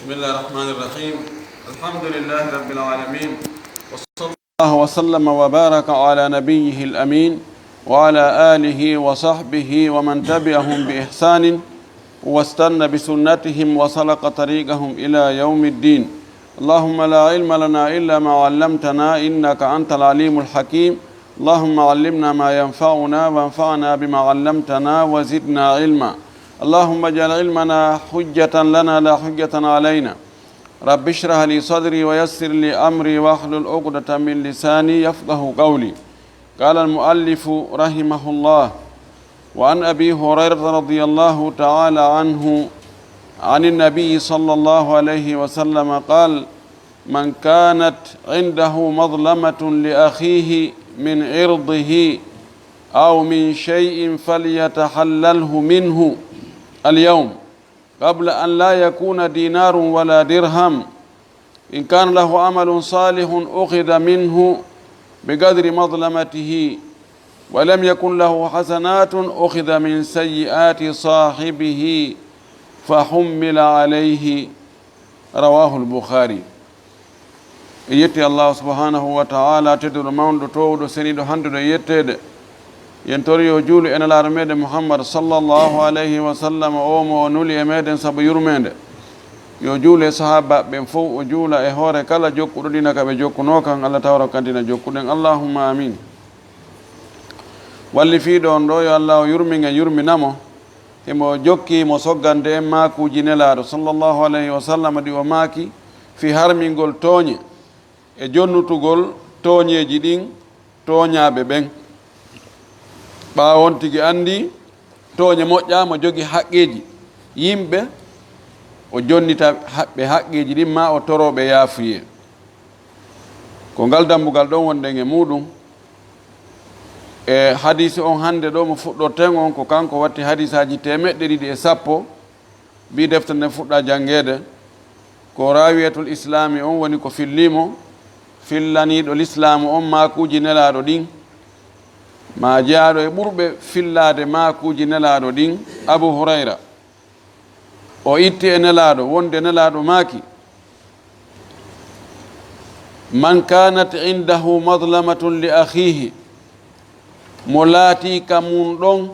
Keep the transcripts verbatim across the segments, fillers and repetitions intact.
بسم الله الرحمن الرحيم. الحمد لله رب العالمين. وصلى الله وسلم وبارك على نبيه الأمين وعلى آله وصحبه ومن تبعهم بإحسان واستن بسنتهم وسلك طريقهم إلى يوم الدين. اللهم لا علم لنا إلا ما علمتنا إنك أنت العليم الحكيم. اللهم علمنا ما ينفعنا وانفعنا بما علمتنا وزدنا علما. اللهم اجعل علمنا حجة لنا لا حجة علينا. رب اشرح لي صدري ويسر لي أمري واحلل عقدة من لساني يفقه قولي. قال المؤلف رحمه الله: وعن أبي هريرة رضي الله تعالى عنه عن النبي صلى الله عليه وسلم قال: من كانت عنده مظلمة لأخيه من عرضه أو من شيء فليتحلله منه اليوم قبل أن لا يكون دينار ولا درهم. إن كان له عمل صالح أخذ منه بقدر مظلمته، ولم يكن له حسنات أخذ من سيئات صاحبه فحمل عليه. رواه البخاري. En yetti Allahu subhanahu wa ta'ala, tedduɗo, mawnuɗo, toowuɗo, seniiɗo, handuɗo e yetteede. Yen tori yo juulu e Nelaaɗo meɗen Muhammad sallallahu alayhi wa sallam, o mo o nuli e meɗen sabu yurmeende. Yo juulu e sahaabaaɓe ɓen fow, o juula e hoore kala jokkuɗo dina ka ɓe jokkunoo kan, Allah tawra ko kan dina jokkuɗen. Allahumma amin. Wallifiiɗo on ɗo, yo Allah o yurmin en, yurmina mo. Himo jokki mo soggande en maakuuji Nelaaɗo sallallahu alayhi wa sallam ɗi o maaki fii harmingol tooñe e jonnutugol tooñeeji ɗin tooñaaɓe ɓen. Ɓaawo on tigi anndi tooñe moƴƴaa, mo jogi haqqeeji yimɓe, o jonnita haɓɓe haqqeeji ɗin, maa o toroo ɓe yaafuyee. Ko ngal dambugal ɗon wonɗen e muuɗum. E hadiisi on hannde ɗo mo fuɗɗorten on, ko kanko watti hadiisaaji teemeɗɗe ɗiɗi e sappo. Bi defte nden fuɗɗa janngeede, ko raawiyatul islaami on woni ko fillii mo, fillaniiɗo lislaamu on maakuuji Nelaaɗo ɗin, maa jeyaaɗo e ɓurɓe fillaade maakuuji Nelaaɗo ɗin, Abu Hurayra. O itti e Nelaaɗo wonde Nelaaɗo maaki: "Man kanat indahu madlamatun li akhihi", mo laatii ka mun ɗon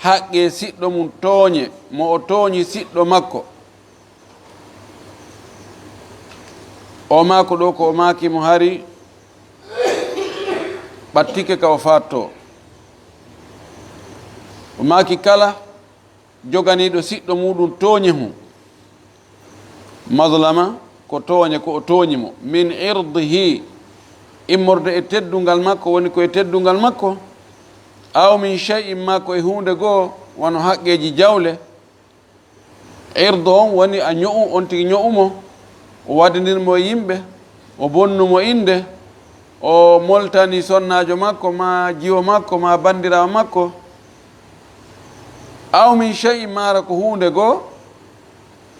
haqqee siɗɗo mun, tooñe mo o tooñi siɗɗo makko. O maako ɗo ko o maaki mo hari ɓattike ka o faattoo. O maaki kala joganiiɗo siɗɗo muuɗum tooñe mum. Mazlama ko tooñe ko o tooñi mo. Min irdihi, immorde e teddungal makko, woni ko e teddungal makko. Aw min shay'in, maa ko e huunde goo, wano haqqeeji jawle. Irdo on woni a ño'u, on tigi ño'u mo, o waddindir mo e yimɓe, o bonnu mo innde, o moltani sonnaajo makko, maa jiwo makko, maa banndiraawo makko. Aw min shay'in, maara ko huunde goo,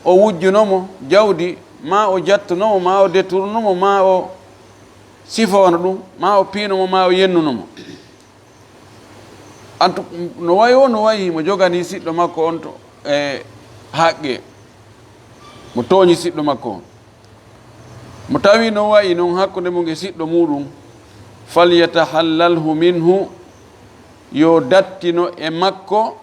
o wujjuno mo jawdi, maa o jattuno mo, maa o deturno mo, maa o sifono ɗum, maa o piino mo, maa o yennuno mo. Antu no wayi o, no wayi mo joganii siɗɗo makko on to e haqqe, mo tooñi siɗɗo makko on. Mo tawi no wayi non hakkunde mum e siɗɗo muuɗum, "falyatahallalhu minhu", yo dattino e makko,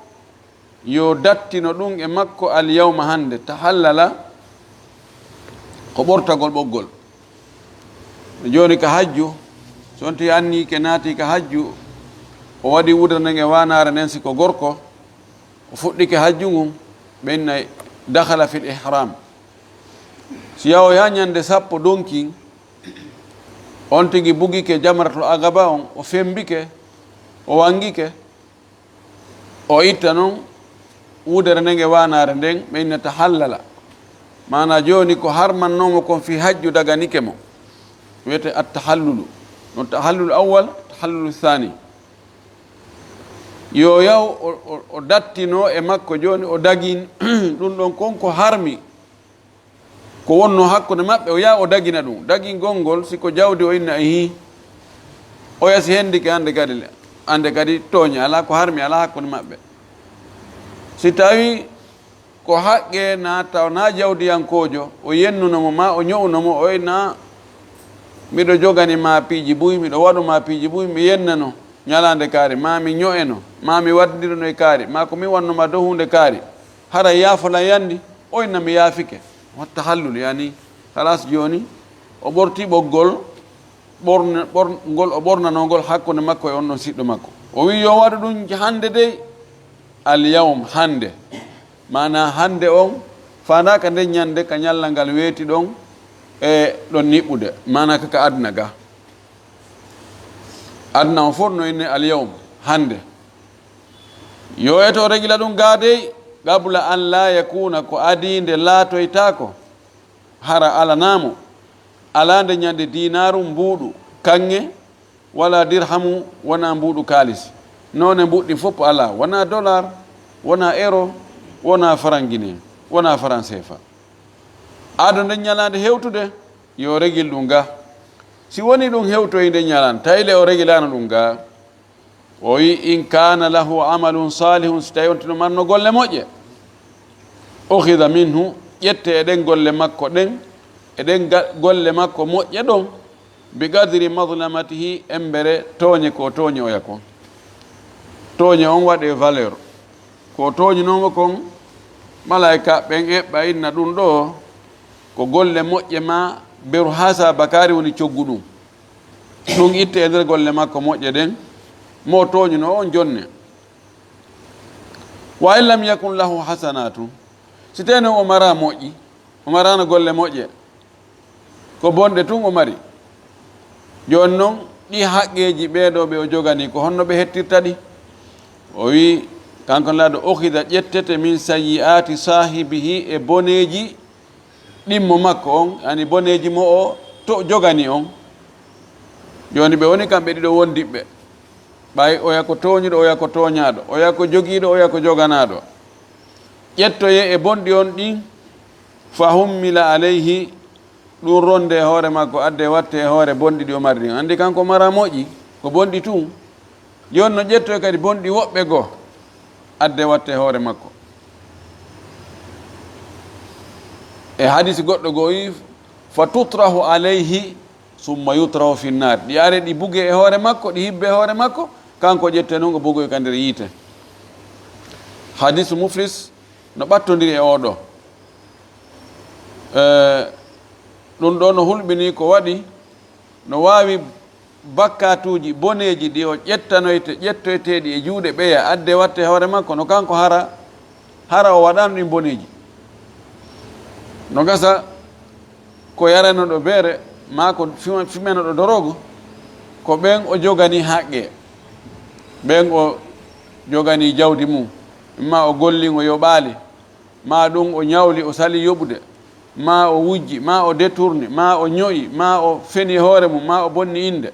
yo dattino ɗum e makko, "al yawma", hannde. Tahallala ko ɓortagol ɓoggol. Jooni ka hajju, so on tigi annii ke naati ka hajju, o waɗi wudere nden e waanaare nden, si ko gorko, o fuɗɗike hajju ngun, ɓe inna dakhala fil ihram. Si yahoya ñande sappo donkin, on tigi bugike jamratul aqaba on, o fembike, o wangike, o itta non wudere nden e waanaare nden, ɓe inna tahallala. Maana jooni ko harmannoomo kon fii hajju daganike mo. Wiyete at-tahallulu. No tahallulu awwal, tahallulu thani. Yo yaw o, o, o dattino e makko jooni, o dagin ɗum ɗon kon ko harmi. Ko wonno hakkunde maɓɓe, o yaha o dagina ɗum. Dagingol ngol, si ko jawdi, o inna, "Ihi, oya si hendike, hannde kadi, hannde kadi tooñe alaa, ko harmi alaa hakkunde maɓɓe." Si tawi ko haqqe na taw na jawdiyankoojo, o yennuno mo, ma o ño'uno mo, o inna, "Miɗo jogani ma piiji buy, miɗo waɗu ma piiji buy, mi yennano ñalaande kaari, ma mi ño'eno, ma mi waɗndirino e kaari, ma ko mi wanno ma dow huunde kaari, hara yaafolan yandi?" O inna, "Mi yaafike." Watta hallul, yani, halas jooni, o ɓorti ɓoggol, ɓorne-, ɓor-, ngol o ɓornanoo ngol hakkunde makko e on ɗon siɗɗo makko. O wi'i, "Yo waɗu ɗum hannde dey, al yawm, hannde." Maanaa hannde on faandaaka nden ñannde ka ñallal ngal weeti ɗon e ɗon niɓɓude, maanaa ka, ka aduna ga. Aduna on fof no inne al yawm, hannde. Yo eto regila ɗum ga dey, qabla an laa yakuuna, ko adii nde laatoytaako, hara alanaamo, alaa nde ñande diinaaru mbuuɗu kaŋŋe, wala dirhamu, wona mbuuɗu kaalis. Noone mbuuɗi fof alaa, wona dollar, wona euro, wona farangine, wona faranseefa. Ado nden ñalaande hewtude, yo regil ɗum ga. Si woni ɗum hewtoyi nden ñalaande, tawi le o regilaano ɗum ga, o wi, "In kaana lahu amalun saalihun," si tawi on tino marno golle moƴƴe, "ukhidha minhu," ƴette e ɗen golle makko ɗen, e ɗen ga-, golle makko moƴƴe ɗon, "bi qadri madlamatihi," embere tooñe ko tooñi oya kon. Tooñe on waɗe valeur. Ko tooñunoomo kon, malaa'ika ɓen eɓɓa inna ɗum ɗo, ko golle moƴƴe ma, beru hasa bakaari woni coggu ɗum. Ɗum itte e nder golle makko moƴƴe ɗen, mo tooñuno on jonne. "Wa in lam yakun lahu hasanatun," si teno o mara moƴƴi, o marano golle moƴƴe, ko bonɗe tun o mari. Jooni non, ɗi haqqeeji ɓee ɗoo ɓe o jogani, ko honno ɓe hettirta ɗi? O wi, kanko Nulaaɗo, "Ukhidha," ƴettete, "min sayyi'aati saahibihi," e boneeji ɗimmo makko on, yani boneeji mo o to jogani on. Jooni ɓe woni kamɓe ɗiɗo wondiɓɓe. Ɓay oya ko tooñuɗo, oya ko tooñaaɗo, oya ko jogiiɗo, oya ko joganaaɗo. Ƴettoye e bonɗi on ɗin, "fa hummila alayhi," ɗum ronde e hoore makko, adde watte e hoore bonɗi ɗi o mari ɗin. Andi kanko mara moƴƴi, ko bonɗi tun. Jooni no ƴettoye kadi bonɗi woɓɓe goo, adde watte e hoore makko. E hadisi goɗɗo goo wi, "Fa tutrahu alayhi, summa yutrahu fi nnaar." Ɗi are ɗi buge e hoore makko, ɗi hibbe e hoore makko, kanko ƴette non o bugoy ka nder yiite. Hadisu Muflis no ɓattondiri e oo ɗoo. Eh, ɗum ɗoo no hulɓinii ko waɗi, no waawi bakkaatuuji boneeji ɗi o ƴettanoyte, ƴettoyteeɗi e juuɗe ɓeya, adde watte hoore makko, no kanko hara, hara o waɗaano ɗin boneeji. No gasa ko yaranoɗo beere, maa ko fima-, fimenoɗo dorogu, ko ɓen o jogani haqqe, ɓen o jogani jawdi mum, maa o golli ngo yoɓaali, maa ɗum o ñawli, o sali yoɓude, maa o wujji, maa o détourni, maa o ño'i, maa o feni hoore mum, maa o bonni innde.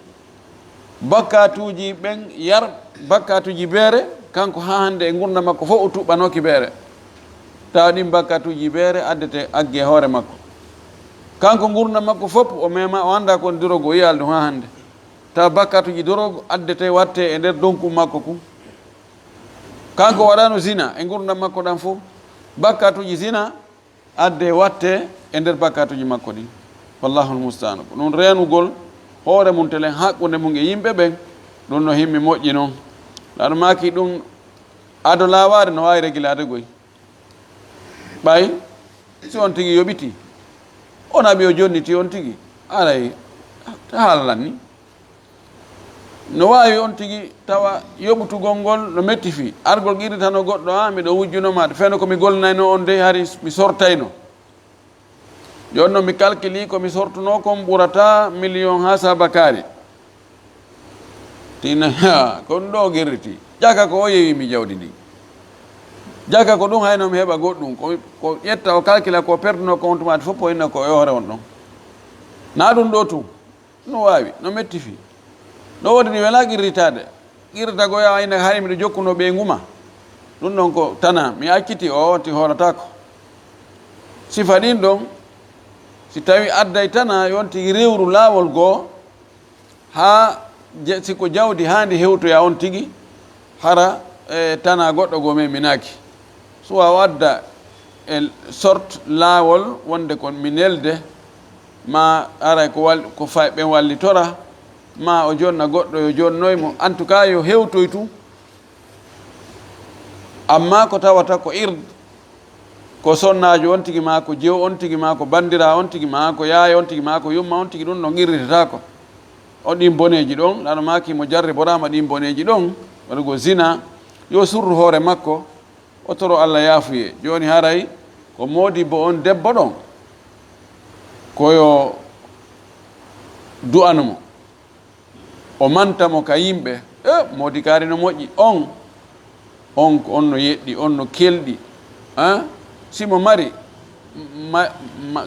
Bakkaatuuji ɓen yar, bakkaatuuji beere, kanko haa hannde e ngurndan makko fof o tuɓɓanooki beere. Tawa ɗin bakkaatuuji beere addete agge hoore makko. Kanko ngurndan makko fof o mema, o annda ko woni dorogu, o yi'aali ɗum haa hannde. Tawa bakkaatuuji dorogu addete watte e nder donku makko kun. Kanko waɗano zina e ngurndan makko ɗan fof. Bakkaatuuji zina adde watte e nder bakkaatuuji makko ɗin. Wallahul musta'an. Ko ɗum reenugol hoore mum telen, haqqunde mum e yimɓe ɓen, ɗum no himmi moƴƴi non. Laɗo maaki ɗum ado laawaade no waawi regilaade goy. Ɓay si on tigi yoɓiti, on haɓi o jonniti on tigi, aray haalan ni. No waawi on tigi tawa yoɓutugol ngol no metti fii. Argol qirritano goɗɗo, "A, miɗo wujjuno ma, feno ko mi gollinayno on dey, hari mi sortayno." Jooni non mi kalkili ko mi sortunoo kon ɓurata miliyon haa saabakaari. Tina, "Ha, ko ɗum ɗoo qirriti. Jaka ko o yewi mi jawdi ndi. Jaka ko ɗum hayno mi heɓa goɗɗum." Ko, ko ƴetta o kalkila ko perdunoo kon tuma fof o inna ko e hoore on ɗon. Na ɗum ɗoo tun. No waawi, no metti fii. No woodi ɗi welaa qirritaade. Qirrita ko yawa ina hari miɗo jokkuno ɓeyngu ma. Ɗum ɗon ko tana, mi acciti o, on tigi hoolataako. Sifa ɗin ɗon, si tawi adday tana, on tigi rewru laawol goo, haa je-, si ko jawdi haa ndi hewtoya on tigi, hara, e, tana goɗɗo goo meminaaki. Suwa o adda e sorte laawol wonde kon mi nelde, ma aray ko wal-, ko fay ɓen wallitora, ma o jonna goɗɗo yo jonnoy mo. En tout cas, yo hewtoy tun. Amma ko tawata ko ird, ko sonnaajo on tigi, ma ko jew on tigi, ma ko bandira on tigi, ma ko yaaya on tigi, ma ko yumma on tigi, ɗun ɗon irritataako. O ɗin boneeji ɗon, Laamɗo maaki mo jarriboraama ɗin boneeji ɗon, waɗugol zina, yo surru hoore makko, o toro Alla yaafuye. Jooni haray ko moodibbo on debbo ɗon, ko yo du'anu mo. O manta mo ka yimɓe. E, moodi kaari no moƴƴi. On, on ko on no yeɗɗi, on no kelɗi. Hein? Si mo mari ma-, ma-,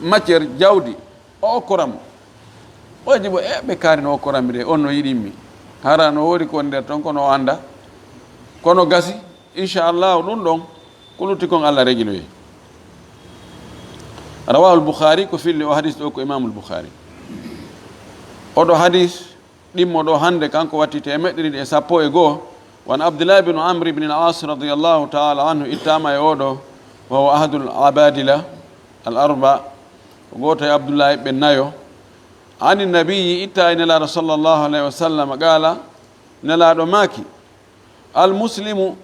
matière jawdi, o okkora mo. Moodi bo, e, ɓe kaari no okkora mi de, on no yiɗi mi. Hara no woodi ko nder ton, kono o anda. Kono gasi, inchallahu, ɗun ɗon, ko lutti kon Alla regiloye. Rawahul Bukhari, ko filli o hadis ɗo ko Imamul Bukhari. Oɗo hadis ɗimmo ɗo hande kanko watti temeɗɗe ɗiɗi e sappo e goo. Wan Abdullah bin Amr bin al-As radiyallahu ta'ala anhu, ittama e oɗo, wa huwa ahadul abadila al arba, ko gooto e Abdullahi ɓe nayo. Ani nabiyyi, itta e Nelaaɗo sallallahu alayhi wa sallam, qaala, Nelaaɗo maaki, al muslimu,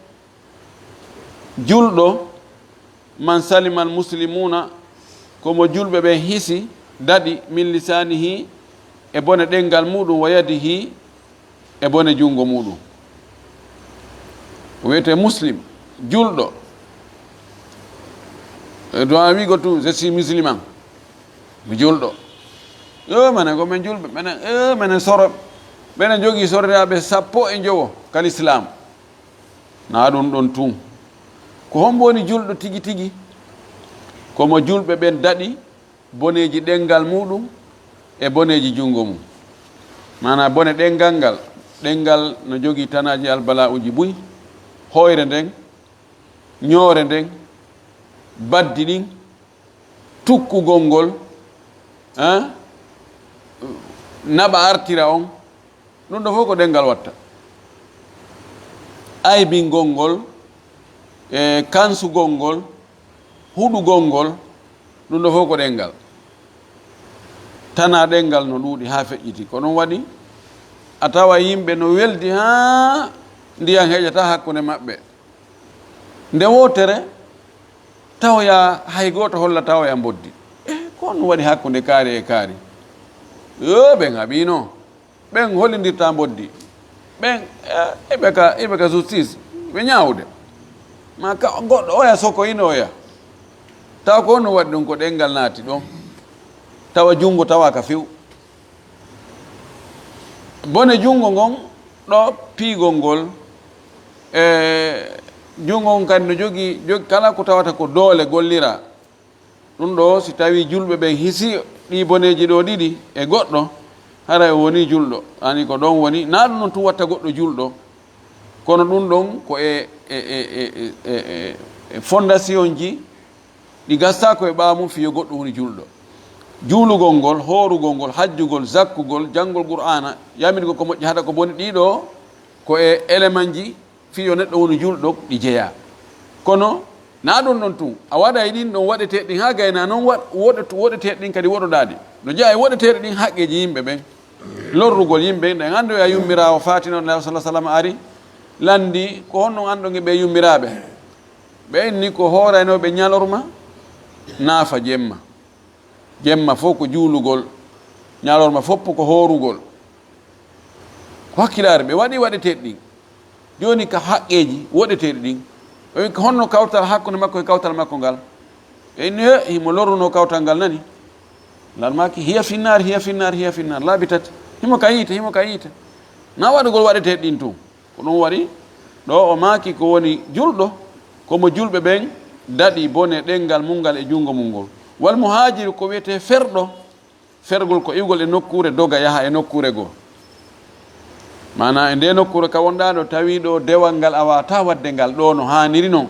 julɗo, man salima al muslimuna, ko mo julɓe ɓen hisi, daɗi, min lisaanihi, e bone ɗenngal muɗum, wa yadihi, e bone junngo muɗum. Ko wiyetee muslim, julɗo. E du'a wi'go tun, "Je suis musulman." Mi julɗo. Yo, menen ko men julɓe, menen, eh, menen soro, menen jogii sorriraaɓe sappo e njowo ka lislaam. Naa ɗun ɗon tun. Ko hombo woni julɗo tigi tigi? Ko mo julɓe ɓen daɗi boneeji ɗenngal muɗum e boneeji junngo mum. Maanaa bone ɗenngal ngal, ɗenngal no jogii tanaaji albala'uuji buy, hoyre nden, ñoore nden, baddi ɗin, tukkugol ngol, hein? Naɓa artira on, ɗun ɗoo fow ko ɗenngal watta. Aybingol ngol, e kansugol ngol, huɗugol ngol, ɗun ɗoo fow ko ɗenngal. Tanaa ɗenngal no ɗuuɗi haa feƴƴiti. Ko ɗun waɗi a tawa yimɓe no weldi haa ndiyan heƴata hakkunde maɓɓe. Nde wootere, tawoya hay gooto hollata oya mboddi. E, ko honɗun waɗi hakkunde kaari e kaari? Yo, ɓen haɓiino. Ɓen hollindirta mboddi. Ɓen, e, iɓe ka, iɓe ka justice. Ɓe ñaawude. Ma ka, goɗɗo oya soko ino oya. Tawa ko honɗun waɗi ɗun? Ko ɗenngal naati ɗon. Tawa junngo tawa ka few. Bone junngo ngon, ɗo piigol ngol, e junngo ngon kadi no jogii, jog-, kala ko tawata ko doole gollira. Ɗun ɗoo, si tawii julɓe ɓen hisi ɗii boneeji ɗoo ɗiɗi e goɗɗo, haray o wonii julɗo. Ani ko ɗon woni, naa ɗun non tun watta goɗɗo julɗo, kono ɗun ɗon ko e, e, e fondation ji ɗi gasataa ko e ɓaawo mun fii yo goɗɗo woni julɗo. Juulugol ngol, hoorugol ngol, hajjugol, zakkugol, janngol Qur'aana, yamirgol ko moƴƴi, haɗa ko boni, ɗii ɗoo ko e elemanji fii yo neɗɗo woni julɗo ɗi jeyaa. Kono naa ɗun ɗon tun, a waɗay ɗin ɗon waɗeteeɗi ɗin haa gayna non waɗ-, woɗe-, woɗeteeɗi ɗin kadi woɗoɗaa ɗi. No jeyaa e woɗeteeɗi ɗin haqqeeji yimɓe ɓen, lorrugol yimɓe ɓen. Ɗen anndi oya yummiraawo faati non, Nelaaɗo sallallaahu alayhi wa sallam ari, lanndii, "Ko honɗun anndon e ɓee yummiraaɓe?" Ɓe inni ko hooraynooɓe ñalorma, naafa jemma. Jemma fow ko juulugol, ñalorma fow ko hoorugol. Ko hakkilaare ɓe waɗi waɗeteeɗi ɗin. Jooni ka haqqeeji woɗeteeɗi ɗin, o wi, "Ko honno kawtal hakkunde makko e kawtal makko ngal?" Ɓe inni, "He, himo lorrunoo kawtal ngal nani." Nelaaɗo maaki, "Hiya finnaar, hiya finnaar, hiya finnaar." Laabi tati. Himo ka yiite, himo ka yiite. Naa waɗugol waɗeteeɗi ɗin tun. Ko ɗun waɗi ɗoo o maaki ko woni julɗo, ko mo julɓe ɓen daɗi bone ɗenngal mun ngal e junngo mun ngol. Wal muhaajiru, ko wiyetee ferɗo, fergol ko iwgol e nokkuure doga yaha e nokkuure goo. Maanaa e ndee nokkuure ka wonɗaa ɗoo, tawii ɗoo dewal ngal a waawataa waɗde ngal ɗoo no haaniri non.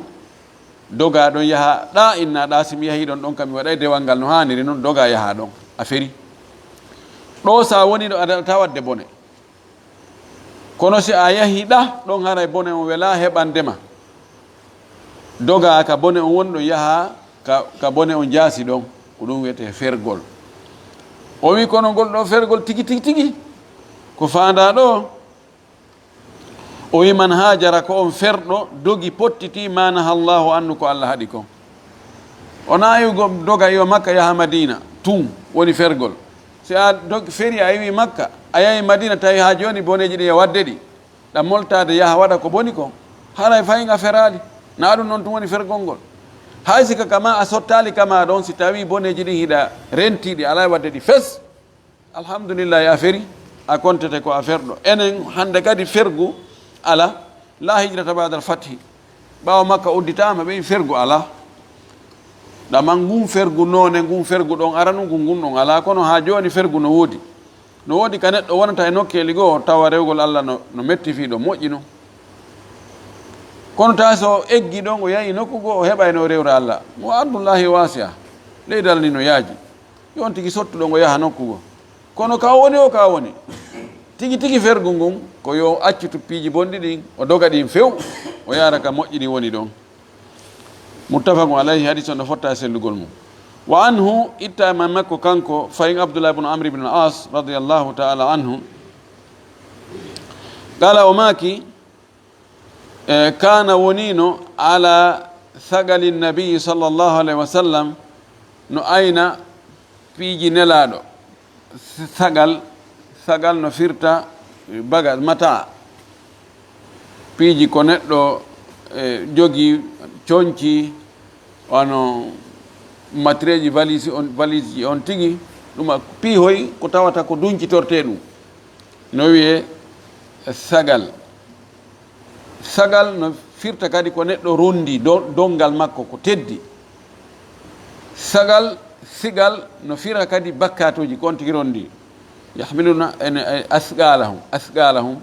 Dogaa ɗon yahaa ɗaa, inna ɗaa, si mi yahii ɗon, ɗon kam mi waɗay dewal ngal no haaniri non, dogaa yahaa ɗon. A feri. Ɗoo si a wonii ɗoo, a daɗataa waɗde bone. Kono si a yahii ɗaa, ɗon haray bone on welaa heɓande ma. Doga ka bone on woni ɗon, yaha ka, ka bone on jaasi ɗon. Ko ɗum wiyetee fergol. O wi, "Kono ngol ɗoo fergol tigi, tigi, tigi, ko faandaa ɗoo?" O wi, "Man haajara, ko on ferɗo, dogi, pottiti, ma naha Allahu anhu, ko Allah haɗi kon." O naawi go-, doga iwa Makka yaha Madina, tun woni fergol. Si a dog-, feri a iwi Makka, a yahi Madina, tawi haa jooni boneeji ɗin e waɗde ɗi, ɗa moltaade yaha waɗa ko boni kon, haray fayin a feraali. Na ɗum non tun woni fergol ngol. Hay si ka kama a sottaali kama ɗon, si tawi boneeji ɗin hiɗa rentii ɗi, alaa e waɗde ɗi fes. Alhamdulillahi, a feri, a kontete ko a ferɗo. Enen hannde kadi fergu ala, la hijrata ba'dal fathi. Ɓaawo Makka udditaama, ɓe fergu ala. Ɗama ngun fergu noone, ngun fergu ɗon aranu ngun, ngun ɗon ala. Kono haa jooni fergu no woodi. No woodi ka neɗɗo wonata e nokkeeli goo, tawa rewgol Allah no, no metti fii ɗo moƴƴi non. Kono tawa so eggi ɗon, o yahi nokku goo, o heɓayno o rewra Allah. Mo ardullahi wasi'a. Leydi Allah ni no yaaji. Yo on tigi sottu ɗon o yaha nokku goo. Kono ka o woni o, ka o woni. Tigi tigi fergu ngun, ko yo accitu piiji bonɗi ɗin, o doga ɗin few, o yaara ka moƴƴi ɗin woni ɗon. Muttafaqun alayhi, hadis on no fotta e sellugol mum. Wa anhu, itta e makko kanko, fayin Abdullah ibn Amr ibn al-As, radiyallahu ta'ala anhu. Qala, o maaki, e, kana wonino ala sagalin nabi sallallahu alayhi wa sallam, no ayna piiji Nelaaɗo. Sagal, sagal no firta baga, mata. Piiji ko neɗɗo, e, jogi, conci, wano matireeji, valise on, valise ji on tigi, ɗum a piihoy ko tawata ko duncitortee ɗum. No wiyee sagal. Sagal no firta kadi ko neɗɗo rondi do-, donngal makko ko teddi. Sagal, sigal no fira kadi bakkaatuuji ko on tigi rondi. Yahmiluna, en, e, asqalahum, asqalahum.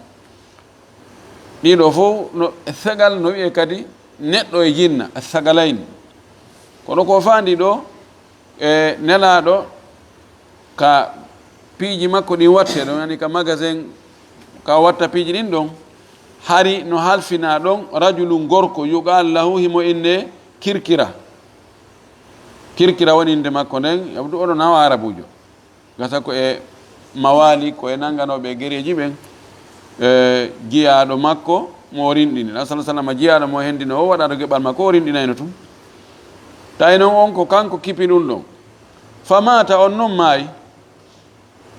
Ɗiɗo fof no, sagal no wiyee kadi neɗɗo e jinna, asqalayn. Kono ko faandi ɗo, e Nelaaɗo ka piiji makko ɗin watte ɗon, yani ka magasin ka watta piiji ɗin ɗon, hari no halfina ɗon rajulun gorko, yuqal lahu, himo innde Kirkira. Kirkira woni innde makko nden, yabdu oɗo nawa arabuujo. Gasa ko e mawali, ko e nanganooɓe e gereeji ɓen, e jiyaaɗo makko mo o rinɗini. Nabi sallallahu alaihi wasallam jiyaaɗo mo o hendino o waɗa ɗo geɓal makko, o rinɗinayno tun. Tawi non on ko kanko kipi ɗum ɗon. Famata, on non maayi.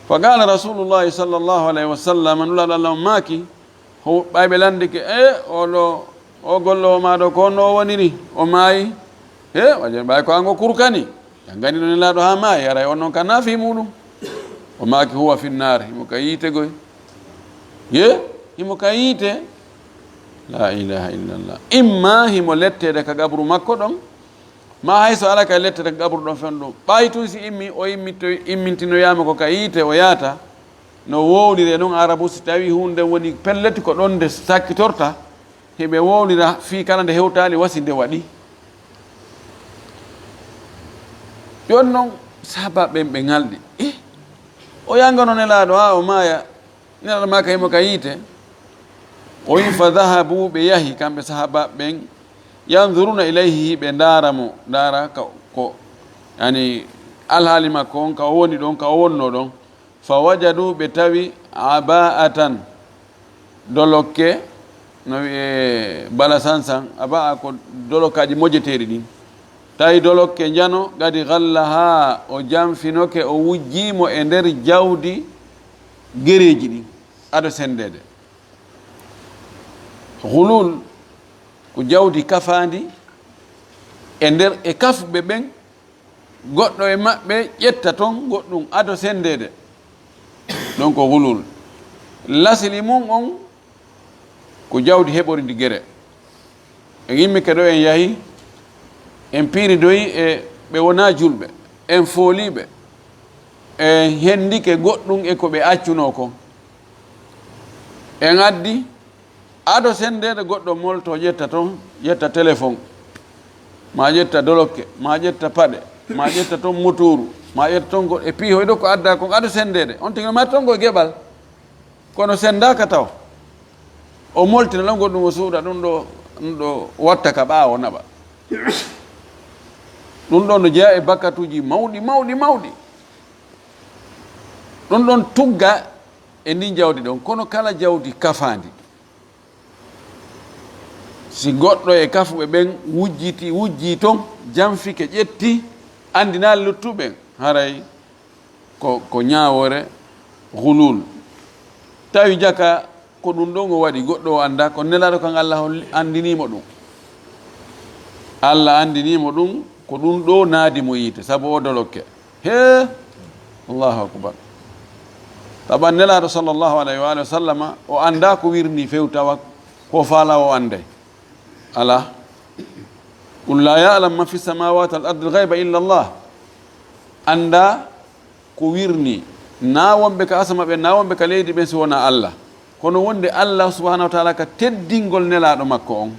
Fa qala Rasulullahi sallallahu alaihi wasallam, Nulaaɗo Allah on maaki, ho-, ɓay ɓe landike, "E, oɗo, o golloowo maa ɗo, ko honno o woniri? O maayi?" He, wajen ɓay ko ango kurkani. Jangani ɗon Nelaaɗo haa maayi, aray on non ka naafi muɗum. O maaki, "Huwa finnaar, himo ka yiite goy." Ye, himo ka yiite. La ilaha illallah. Imma himo letteede ka gabru makko ɗon, ma hay so alaa ka letteede ka gabru ɗon fen ɗum. Ɓay tun si immi, o immitto-, immintinoyaama ko ka yiite, o yaata. No wowlire non Arabu, si tawi huunde woni pellet, ko ɗon nde sakkitorta. Hiɓe wowlira fii kala nde hewtaali wasi nde waɗi. Jon non sahabaaɓe ɓen ɓe ŋalɗi. Eh, o yangano Nelaaɗo haa o maaya. Nelaaɗo maaka himo ka yiite. O wi, "Fa dhahabu," ɓe yahi kamɓe sahabaaɓe ɓen. "Yanzuruna ilayhi," ɓe ndaara mo, ndaara ka, ko, yani, alhaali makko on, ka o woni ɗon, ka o wonno ɗon. Fa wajadu, ɓe tawi, aba'atan, dolokke, no wi'e bala sansan, aba'a ko dolokkaaji mojeteeɗi ɗin. Tawi dolokke njano, gadi ghallaha, o janfinoke, o wujjii mo e nder jawdi gereeji ɗin, ado senndeede. Ghulul, ko jawdi kafaandi e nder e kafɓe ɓen, goɗɗo e maɓɓe ƴetta ton goɗɗum ado senndeede. Ɗon ko ghulul. Lasli mum on ko jawdi heɓorindi gere. En immike ɗo en yahi, en piiridoyi e ɓe wonaa julɓe, en fooliiɓe, en hendike goɗɗum e ko ɓe accunoo kon. En addi, ado senndeede goɗɗo molto ƴetta ton, ƴetta téléphone, ma ƴetta dolokke, ma ƴetta paɗe, ma ƴetta ton motooru, ma ƴetta ton goɗ-, e piihoy ɗo ko adda kon, ado senndeede. On tigi no mari ton ko geɓal, kono senndaaka taw. O moltina ɗon goɗɗum, o suuɗa ɗum ɗo, ɗum ɗo watta ka ɓaawo naɓa. Ɗum ɗon no jeyaa e bakkatuuji mawɗi, mawɗi, mawɗi. Ɗum ɗon tugga e ndin jawdi ɗon, kono kala jawdi kafaandi, si goɗɗo e kafuɓe ɓen wujjiti, wujjii ton, janfike, ƴetti, anndinaali luttuɓe ɓen, haray ko, ko ñaawoore gulul. Tawi jaka ko ɗum ɗon o waɗi, goɗɗo o anndaa, ko Nelaaɗo kan Allah holli, anndinii mo ɗum. Allah anndinii mo ɗum, ko ɗum ɗo naadi mo yiite, sabu o dolokke. Hee! Allahu akbar. Taban Nelaaɗo sallallahu alayhi wa alihi wa sallama, o anndaa ko wirnii few tawa ko faalaa o annday. Alaa. Qul laa ya'lamu man fi samawati wal ardi l-ghayba illa Allah. Anndaa ko wirnii, naa wonɓe ka asama ɓen, naa wonɓe ka leydi ɓen, si wonaa Allah. Kono wonde Allah subhanahu wa taala ka teddingol Nelaaɗo makko on,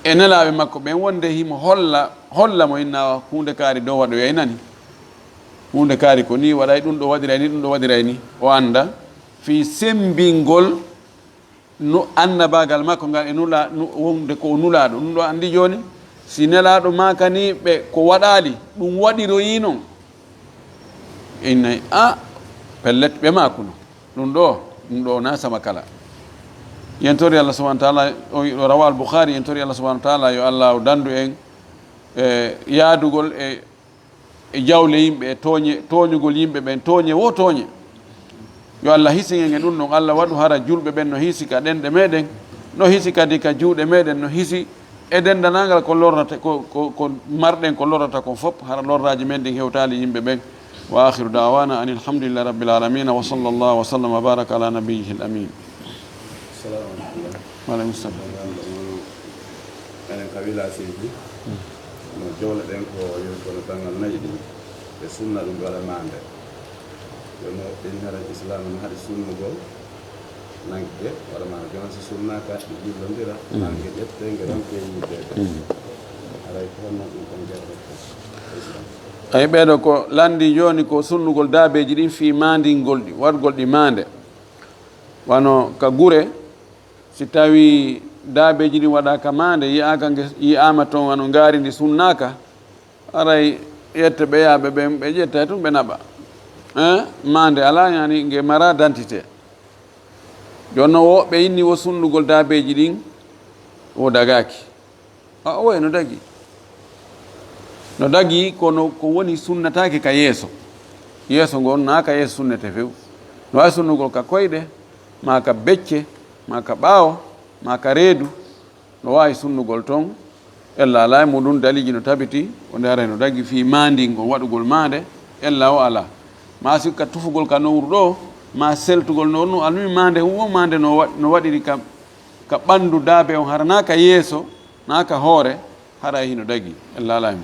e nelaaɓe makko ɓen, wonde himo holla, holla mo inna huunde kaari dow waɗoyay nani. Huunde kaari ko nii waɗay, ɗum ɗo waɗiray ni, ɗum ɗo waɗiray ni. O annda fii semmbingol nu-, annabaagal makko ngal e nula-, nu-, wonde ko o nulaaɗo. Ɗum ɗo anndi jooni, si Nelaaɗo maakanii ɓe ko waɗaali, ɗum waɗiroyii non. Innay, a, pellet, ɓe maakuno. Ɗum ɗo, ɗum ɗo na sama kala. Yentori Allah subhanahu wa taala, o, o rawa al Bukhari, yentori Allah subhanahu wa taala, yo Allah o dandu en, e, yaadugol e, e jawle yimɓe, e tooñe, tooñugol yimɓe ɓen, tooñe wo tooñe. Yo Allah hisi en e ɗum ɗon, Allah waɗu hara julɓe ɓen no hisi ka ɗenɗe meɗen, no hisi kadi ka juuɗe meɗen, no hisi e denndanangal ko lorrata, ko, ko, ko marɗen, ko lorrata kon fof, hara lorraaji men ɗin hewtaali yimɓe ɓen. Wa akhiru da'wana anil hamdulillahi rabbil alamin, wa sallallahu wa sallam wa baraka ala nabiyyihil amin. Salamu alaikum. Wa alaikum salam. Enen ka wilaseeji, no jowle ɗen ko yoni kono banngal nayi ɗin, ɓe sunna ɗum ɓe waɗa maande. Yo no ɗin hara Islam no haɗi sunnugol, nange, waɗa maande. Jooni si sunnaaka, ɗi jillondira, nange ƴettee, nge ronke yiideede. Haray ko honno ɗum kon jarrata Islam? Ay, ɓeeɗo ko lanndi jooni ko sunnugol daabeeji ɗin fii maandingol ɗi, waɗgol ɗi maande. Wano ka gure, si tawii daabeeji ɗin waɗaaka maande, yi'aaka nge, yi'aama ton wano ngaari ndi sunnaaka, haray ƴette ɓe yaaɓe ɓen, ɓe ƴetta tun ɓe naɓa. Hein? Maande alaa, yani nge mara dantite. Jooni non woɓɓe inni wo sunnugol daabeeji ɗin, wo dagaaki. A, owe, no dagi. No dagi, kono ko woni sunnataake ka yeeso. Yeeso ngon, naa ka yeeso sunnete few. No waawi sunnugol ka koyɗe, maa ka becce, maa ka ɓaawo, maa ka reedu. No waawi sunnugol ton. Ella alaa e muɗum daliiji no tabiti, wonde haray no dagi fii maandingol, waɗugol maande, ella o alaa. Maa sikka tufugol ka nowru ɗo, maa seltugol nowru, no almi maande, wo maande no wa-, no waɗiri ka, ka ɓanndu daabe on, hara naa ka yeeso, naa ka hoore, haray hino dagi, ella alaa e mum.